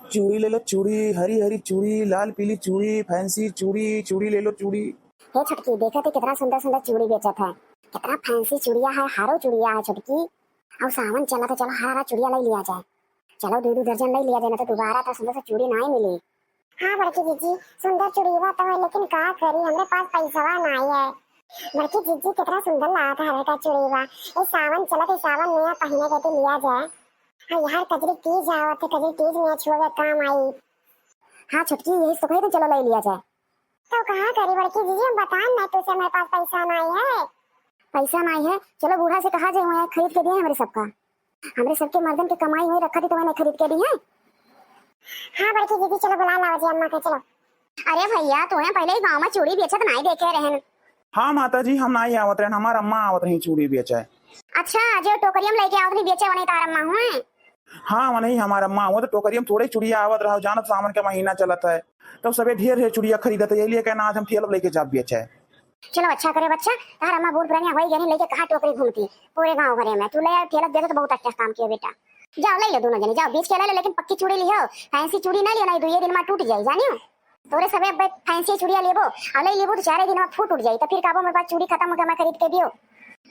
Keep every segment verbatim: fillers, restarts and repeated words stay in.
चूड़ी ले लो चूड़ी, हरी हरी चूड़ी, लाल पीली चूड़ी, फैंसी चूड़ी, चूड़ी ले लो चूड़ी। हे छोटकी, देखत ही कितना सुंदर सुंदर चूड़ी बेचत है, कितना फैंसी चूड़िया है, हारो चूड़िया है छोटकी। अउ सावन चलत है, चलो हरा हरा चूड़िया ले लिया जाए। चलो दू दू दर्जन ले लिया जाए, ना तो दोबारा तो सुंदर से चूड़ी नाहीं मिली। हाँ बड़की जीजी, सुंदर चूड़िया तो है, लेकिन का करी, हमरे पास पैसवा नाहीं है। बड़की जीजी, कितना सुंदर लागत है हरा हरा चूड़िया। ए सावन चलत है, सावन में पहने के तो लिया जाए। हाँ यार, कजरी तीज आवत है, कजरी तीज में छुए काम आई। हाँ छोटकी, यही तो कही तो, चलो ले लिया जाए। तो कहाँ करी बड़की जीजी, हम बताएन ना तुसे, हमारे पास पैसा नाहीं है। पैसा नाहीं है, चलो बूढ़ा से कहा जाए, वहाँ खरीद के दिए हमरे सबका। हमरे सबके मर्दन के कमाई हुई रखा थी तो मैंने खरीद के दी है। हाँ बड़की जीजी, चलो बुला लावा जी अम्मा के, चलो। अरे भैया, तूने पहले ही गाँव में चूड़ी बेचत नाहीं देखे रहन। हाँ माता जी, हम नाहीं आवत रहन, हमार अम्मा आवत रही चूड़ी बेचे। अच्छा, जो टोकरिया में लेके आवत रही बेचे, वही तार अम्मा हुए? हाँ, वही हमार अम्मा हुए, तो टोकरिया में थोड़े चूड़िया आवत रहा, जानत सावन के महीना चलत है, तब सबे ढेर ढेर चूड़िया खरीदत है, यही लिए कहना आज हम ठेला लेके जाब बेचे। चलो अच्छा करे बच्चा, तार अम्मा बूढ़ पुरानिया होई गई, लेके कहाँ टोकरी घूमती पूरे गाँव भरे में। तू ले आओ ठेला दे दे तो बहुत अच्छा काम कियो बेटा। जाओ ले लो दोनों जने, जाओ बेच के ले लो, लेकिन पक्की चूड़ी लिहो, फैंसी चूड़ी ना लिहो, नहीं तो ये दिन में टूट जाई जानियो। तोरे सबे अब फैंसी चूड़िया लेबो, आ ले लेबो तो चारे दिन में फूट उठ जाई, तो फिर काबो मेरे पास चूड़ी खत्म हो गया, मैं खरीद के दियो।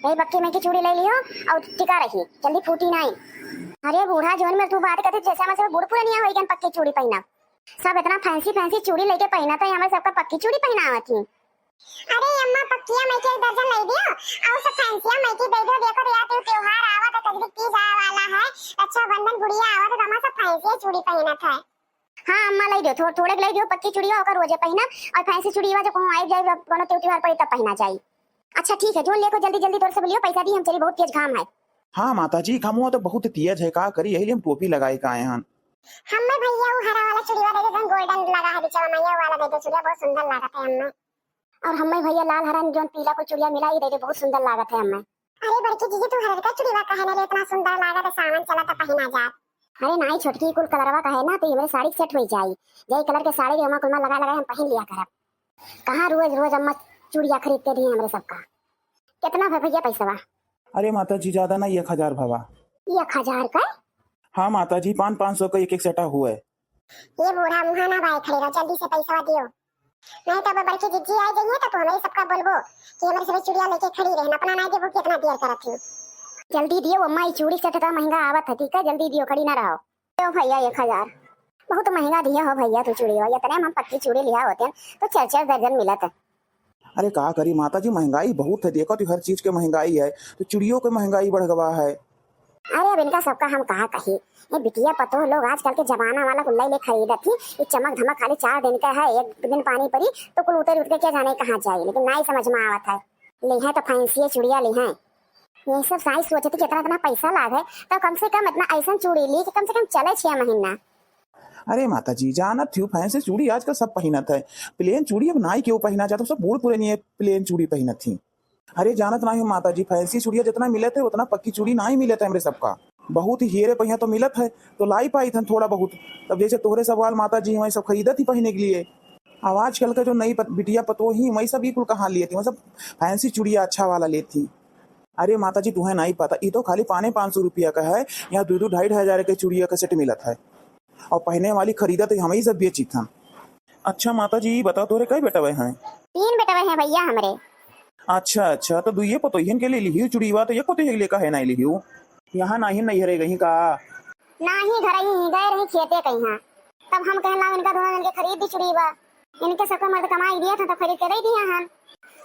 यही पक्की में की चूड़ी ले लिहो और टिका रही, जल्दी फूटी नहीं। अरे बूढ़ा जोन में तू बात करते जैसे हमारे सब बूढ़ पुरानिया होई गन पक्की चूड़ी पहना। सब इतना फैंसी फैंसी चूड़ी लेके पहना था, हमारे सबका पक्की चूड़ी पहनावत ही। अरे अम्मा, पक्किया मई के एक दर्जन ले दियो, और सब फैंसिया मई के दे दो। देखो तो यार, तू त्योहार आवत है, कजरी तीज आवे वाला है, रक्षाबंधन गुड़िया आवत है, तो हमारे सब फैंसी चूड़ी पहनत है। हाँ अम्मा, ले दियो, थो-, थोड़े ले दियो, पक्की चूड़िया ओकर रोजे पहना, और फैंसी चूड़िया जो कहूँ आई जाए, कोनो त्योहार पड़ी तब पहना जाई। अच्छा ठीक है, जोन लेको जल्दी जल्दी तोर से बोलियो, पैसा दी हम चली, बहुत तेज घाम है। हाँ माता जी, घामवा तो बहुत तेज है, का करी, यही लिए हम टोपी लगाए का आए हन। हम्मे भैया वो हरा वाला चूड़िया दे दे, एकदम गोल्डन लगा है बिचवा में, ये वाला दे दे चूड़िया, बहुत सुंदर लागत है हम्मे। और हम्मे भैया लाल हरा जोन पीला कोई चूड़िया मिला ही दे दे, बहुत सुंदर लागत है हम्मे। अरे बड़की जीजी, तू हरका चूड़िया काहे ना ले, इतना सुंदर लागत है, सावन चला तो पहना जात। अरे नाई छोटकी, कुल कलरवा का है ना, तो ये मेरे साड़ी सेट हो जाई। जय कलर के साड़ी रे, हमार कुल में लगा लगा हम पहन लिया करब। कहाँ रोज रोज अम्मा चूड़िया खरीद के दिए हमरे सबका। कितना भा भैया पैसवा? अरे माता जी, ज्यादा ना, एक हजार भवा। एक हजार का? हाँ माता जी, पाँच पाँच सौ का एक एक सेटा हुआ है। ये बूढ़ा मुँहा ना बाय खड़े रहो, जल्दी से पैसवा दियो, नहीं तो अब बड़की जिज्जी आ जाइए तो तू हमरे सबका बोलबो कि हमरे सबे चुड़िया लेके खड़ी रहन, अपना ना देबो, कितना देर करत ही। जल्दी दियो अम्मा, ई चूड़ी सेट इतना महंगा आवत है, ठीक है, जल्दी दियो, खड़ी ना रहो। ओ भैया, एक हजार बहुत महंगा दिया हो भैया तू चूड़ी हो, इतने में हम पक्की चूड़ी लिया होते हैं तो चार चार दर्जन मिलत है। अरे का करी माता जी, महंगाई बहुत है, देखो तो हर चीज के महंगाई है, तो चूड़ियों के महंगाई बढ़ गवा है। अरे अब इनका सबका हम कहा कही, ये बिटिया पतोह लोग आजकल के जमाना वाला कुल्ला ले खरीदत ही, ये चमक धमक खाली चार दिन का है, एक दिन पानी पड़ी तो कुल उतर उठ के क्या जाने कहाँ जाई, लेकिन नाई समझ में आवत है। लिहे तो फैंसी चुड़िया लिहे, ये सब साई सोचती कि इतना इतना पैसा लाग है, तो कम से कम इतना ऐसा चूड़ी ली कि कम से कम चले छह महीना। अरे माता जी, जानत थी फैंसी चूड़ी आजकल सब पहिनत है, प्लेन चूड़ी अब नाई केहू पहिना चाहत, सब बूढ़ पुरानी प्लेन चूड़ी पहिनत थी। अरे जानत नाही हो माता जी, फैंसी चूड़िया जितना मिलत है उतना पक्की चूड़ी नाही मिलत है हमरे सबका। बहुत ही हेरे पहिया तो मिलत है तो लाई पाई थन थोड़ा बहुत। तब जैसे तोहरे सब वाल माता जी वही सब खरीदत ही पहिने के लिए। अब आजकल का जो नई पत-, बिटिया पतोह ही वही सब ई कुल कहाँ लिए थी, वही सब फैंसी चूड़िया अच्छा वाला लेत ही। अरे माता जी, तुहे नाही पता, ई तो खाली पाने पाँच सौ रुपया का है, यहाँ दो दो ढाई ढाई हजार के चूड़िया का सेट मिलत है। और पहिने वाली खरीदत ही हमही सब बेचित हन। अच्छा माता जी, ई बताओ तोहरे कई बेटवे हैं? तीन बेटवे हैं भैया हमरे। अच्छा अच्छा, तो दुइये पतोहियन के ले लिहियो चुड़ीवा, तो एक पतोहिया के लिए काहे नाही लिहियो? यहाँ नाही नैहरे गई का? नाही, घर ही गए रही खेते कहीं। तब हम कहन लाग इनका दोनों जन के खरीद दी चुड़ीवा। इनके सबका मर्द कमाई दिए थे तो खरीद के दे दिया हन।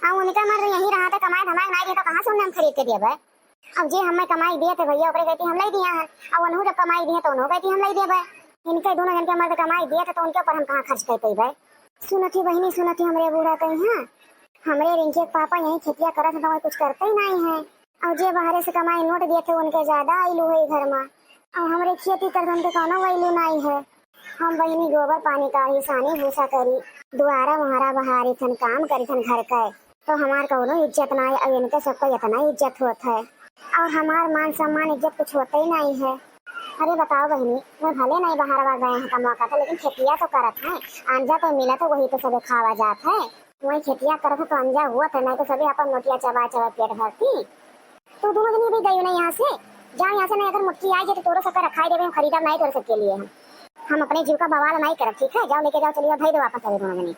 और उनका मर्द यहीं रहा था, कमाए धमाए नाही दिया तो कहाँ से उन्हें हम खरीद के दिए भाई? अब जे हमें कमाई दिए थे भैया, ओकरे कहती हम ले दिया हन। अब उन्हों जब कमाई दिए तो उन्हों कहती हम ले दिए भाई। इनके दोनों जन के मर्द कमाई दिए थे तो उनके ऊपर हम कहाँ खर्च कर पाई भाई? सुनत ही बहिनी, सुनत ही हमरे बूढ़ा कहीं, हाँ, हमरे रिंकी के पापा यहीं खेतिया करत हैं तो वहीं कुछ करते ही नाही है। और जे बाहरे से कमाई नोट दिए थे उनके ज्यादा आइलू है घर में। और हमरे खेती करत उनके कौनो आइलू नाही है। हम बहिनी गोबर पानी काढ़ी, सानी भूसा करी, दुआरा मुहारा बहारी थन, काम करी थन घर का, तो हमार कौनो इज्जत ना है। और इनके सबका इतना इज्जत होत है और हमार मान सम्मान इज्जत कुछ होते ही नाही है। अरे बताओ बहिनी, मैं भले नाही बाहर बाहर गए हैं कमवा का था, लेकिन खेतिया तो करत है, आंजा तो मिलत है, वही तो सबे खावा जात है। वही खेतिया करत है तो आंजा हुआ था, नाही तो सभी अपन नोटिया चबा चबा पेट भरती। तू दोनों जनी अभी गई ना यहाँ से, जा यहाँ से, नहीं अगर मुटकी आई जाए तो तोरो सबका रखाई देवे, हम खरीदब नाही तोरे सबके लिए हम। हम अपने जीव का बवाल नाहीं करब, ठीक है? जाओ लेके जाओ, चलियो धइ देउ आपन सभी दोनों जनी।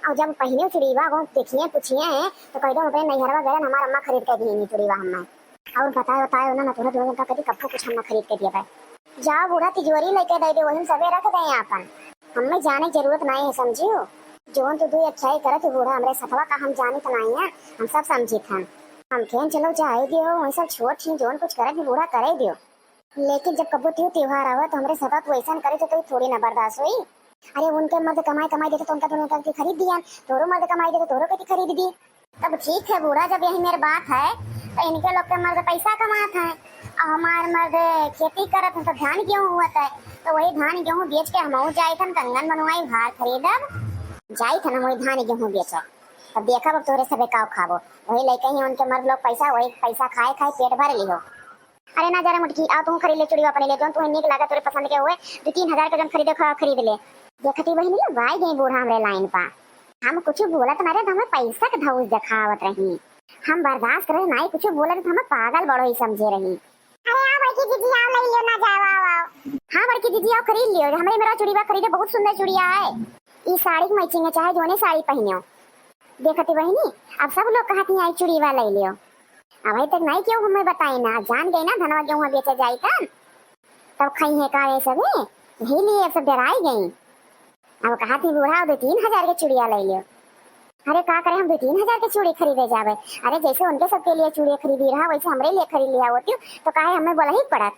अउर जब पहिने चुड़ीवा को देखिए, पूछिए हैं, तो कहि देउ हम अपने नैहरवा गए, हमार अम्मा खरीद के दिहिन चुड़ीवा हमें। अउर बताए, बताए ना, ना तोहरा दोनों जन का कभी कब्बो कुछ हम ना खरीद के दिया पाए। जाओ बूढ़ा तिजोरी लेके दइ देउ, वही में सबे रख देइ आपन। हमें जाने की जरूरत नाहीं है, समझियो? जौन तू दुइ अख्याई करत हो बूढ़ा, हमरे सथवा का हम जानित नाहीं है, हम सब समझित हन। हम खेन चलो जाए दियो, वही सब छोट ही जौन कुछ करत ही बूढ़ा करे दियो। लेकिन जब कब्बो त्यू त्योहार आवा तो हमरे सथवा तू ऐसन करे तो तू थोड़ी ना बर्दाश्त होई। अरे उनके मर्द कमाई कमाई देते तो उनका दोनों का खरीद दिया, तोरो मर्द कमाई देते तोरो के खरीद दी। तब ठीक है बूढ़ा, जब यही मेर बात है तो इनके लोग के मर्द पैसा कमात है और हमार मर्द खेती करत है, तो धान गेहूँ होत है, तो वही धान गेहूँ बेच के हमहू जाइत हन कंगन बनवाई हार खरीदब, जाइत हन हम वही धान गेहूँ बेचब। तब देखब अब तोहरे सबे का खाबो, वही लेके ही उनके मर्द लोग पैसा, वही पैसा खाए खाए पेट भर लिहो। अरे ना जा रे मुटकी, आ तू खरीद ले चूड़ी अपने लिए, जौन तुम्हें नीक लागे तोरे पसंद के हुए, दो तीन हजार के जौन खरीदे ख-, खरीद ले। देखती बहिनी, वाई गई बूढ़ा हमरे लाइन पा। हम कुछ बोलत ना रहे तो हमें पैसा के धौस देखावत रही। हम बर्दाश्त करे नाई कुछ बोलत तो हमें पागल बड़ो ही समझे रही। अरे आओ बड़की दीदी, आओ ले लियो ना, जाओ, आओ, आओ। हाँ बड़की दीदी, आओ खरीद लियो, हमरे मेरा चूड़ी बा खरीदे, बहुत सुंदर चूड़िया है। ई साड़ी के मैचिंग है, चाहे जोने साड़ी पहनियो। देखती बहिनी, अब सब लोग कहत ही आई चूड़ीवा ले लियो। अबही तक नाई केहू हमें बताई ना, जान गई ना धनवा गेहूँ बेचे जाई तन। तब खई है का ये सभी, यही लिए अब सब डराई गई। अब कहा थी बूढ़ा, दो तीन हजार के चूड़िया ले लियो। अरे का करे, हम दो तीन हजार के चूड़ी खरीदे जावे? अरे जैसे उनके सबके लिए चूड़ी खरीदी रहा, वैसे हमरे लिए खरीद लिया होती, तो काहे हमें बोला ही पड़त?